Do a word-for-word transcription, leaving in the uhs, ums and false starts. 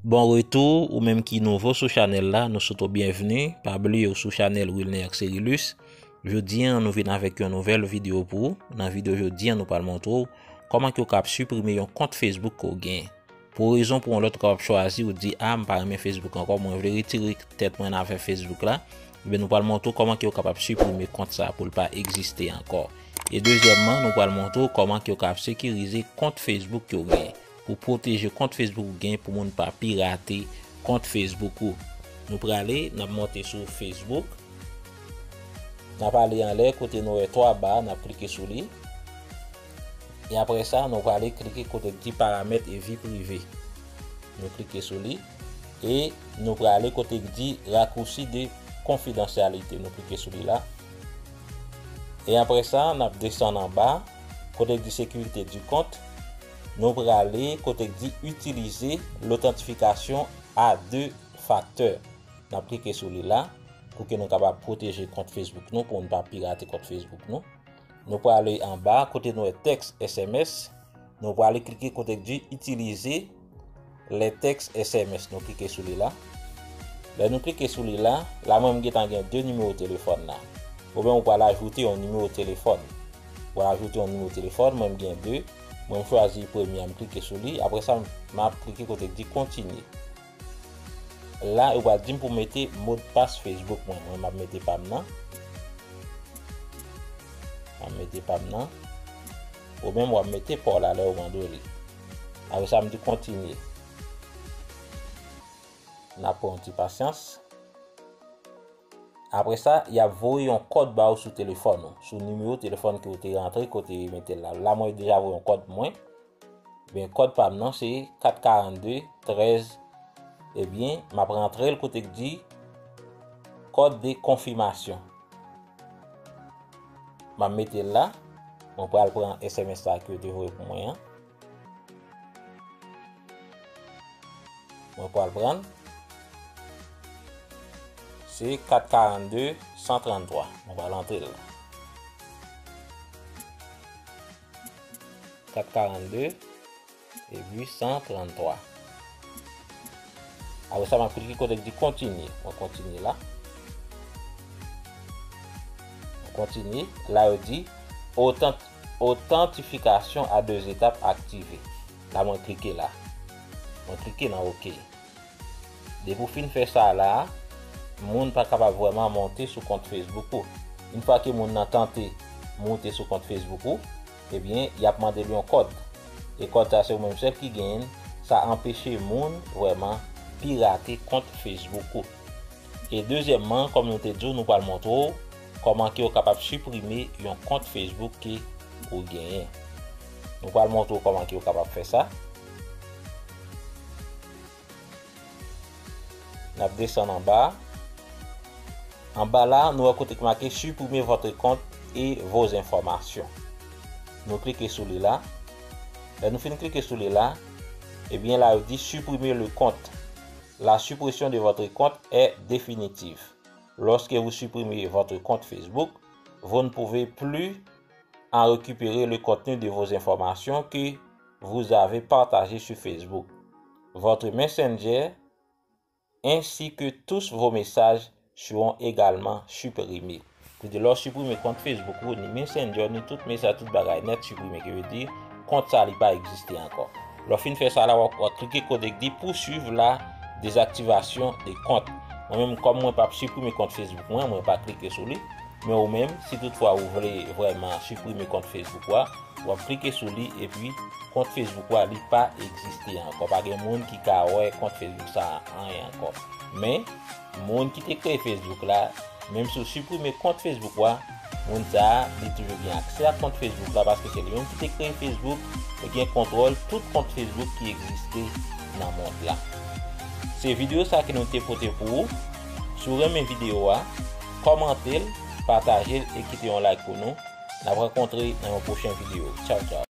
Bon retou, ou menm ki nouvo sou chanèl la, nou swete w byenvni. Pa bliye w sou chanèl Wilner Xerilus. Jodi a, nou vin avèk yon nouvèl videyo pou ou. Nan videyo jodi a, nou pral montre w kòman ke w kab siprime yon kont Facebook ke w genyen. Pou rezon pou yon lòt, ou kapab chwazi, ou di, "A, m pa renmen Facebook ankò, mwen vle retire tèt mwen nan afè Facebook la." Ebyen, nou pral montre w kòman ke w kapab siprime kont sa a pou l pa egziste ankò. E dezyèmman, nou pral montre w kòman ke w kapab sekirize kont Facebook ke w genyen. Pou pwoteje kont Facebook ou genyen pou moun pa pirate kont Facebook ou. Nou prale, n ap monte sou Facebook. N ap ale anlè kote nou wè twa ba, n ap klike sou li. E apre sa, nou prale klike kote k di paramèt e vi prive. Nou klike sou li. E nou prale kote k di raccourci de confidentialité. Nou klike sou li la. E apre sa, n ap desann anba, kote k di sécurité du compte. Nou prale kote k di utiliser l'authentification à deux facteurs. N ap klike sou li la, pou ke nou kapab pwoteje kont Facebook nou, pou nou pa pirate kont Facebook nou. Nou prale anba, kote nou wè tèks S M S. Nou prale klike kote k di utiliser les textes S M S. Nou klike sou li la. Lè nou klike sou li la, la mwen m gentan gen de nimewo telefòn la. Oubyen ou pral ajoute yon nimewo telefòn. Ou pral ajoute yon nimewo telefòn, mwen m gen de. Mwen m chwazi premye a, m klike sou li. Apre sa, m ap klike kote k di kontinye. La, yo pral di m pou mete modpas Facebook mwen. Mwen, m ap mete pa m nan. M ap mete pa m nan. Ou menm, w ap mete pa w la lè yo mande w li. Apre sa, m di kontinye. N ap pran yon ti pasyans. Apre sa, y ap voye yon kòd ba w sou telefòn ou, sou nimewo telefòn ke w te rantre, kote w mete l la. La, mwen deja voye yon kòd mwen. Ben, kòd pa m nan se kat karannde trèz. Ebyen, m ap rantre l kote k di kòd de konfimasyon. M ap mete l la. Mwen pral pran S M S la ke yo te voye pou mwen an. Mwen pral pran l. Se kat karannde san tranntwa. Mwen pral antre l la. Kat karannde epi san tranntwa. Apre sa, m ap klike kote k di kontinye. Mwen kontinye la. Mwen kontinye. La, yo di otant-, authentification à deux étapes activée. La, mwen klike la. Mwen klike nan OK. Depi w fin fè sa la, moun pa kapab vrèman monte sou kont Facebook ou. Yon fwa ke moun nan tante monte sou kont Facebook ou, ebyen, y ap mande l yon kòd. E kòd sa se ou menm sèl ki genyen l, sa anpeche moun vrèman pirate kont Facebook ou. E dezyèmman, kòm nou te di w, nou pral montre w kòman ke w kapab siprime yon kont Facebook ke ou genyen. Nou pral montre w kòman ke w kapab fè sa. N ap desann anba. Anba la, nou wè kote ki make supprimer votre compte et vos informations. Nou klike sou li la. Lè nou fin klike sou li la, ebyen la, yo di supprimer le compte. La suppression de votre compte est définitive. Lorsque vous supprimez votre compte Facebook, vous ne pouvez plus en récupérer le contenu de vos informations que vous avez partagées sur Facebook. Votre Messenger ainsi que tous vos messages seront également supprimés. Vle di, lè w siprime kont Facebook ou, ni Messenger, ni tout mesaj, tout bagay nèt siprime, ki vle di, kont sa li pa egziste ankò. Lè w fin fè sa la, w ap, w ap klike kote k di poursuivre la désactivation de compte. Mwen menm, kòm mwen p ap siprime kont Facebook mwen, mwen pa klike sou li. Men ou menm, si toutfwa ou vle vrèman siprime kont Facebook ou a, w ap klike sou li epi kont Facebook ou a, li pa egziste ankò. Pa gen moun ki ka wè kont Facebook sa a anyen ankò. Men, moun ki te kreye Facebook la, menm si w siprime kont Facebook ou a, moun sa a, li toujou gen aksè ak kont Facebook la paske se li menm ki te kreye Facebook, li gen kontwòl tout kont Facebook ki egziste nan mond la. Se videyo sa ke nou te pote pou ou. Si w renmen videyo a, kòmante l, pataje l e kite yon like pou nou. N ap rankontre nan yon pwochen videyo. Tchaw, tchaw.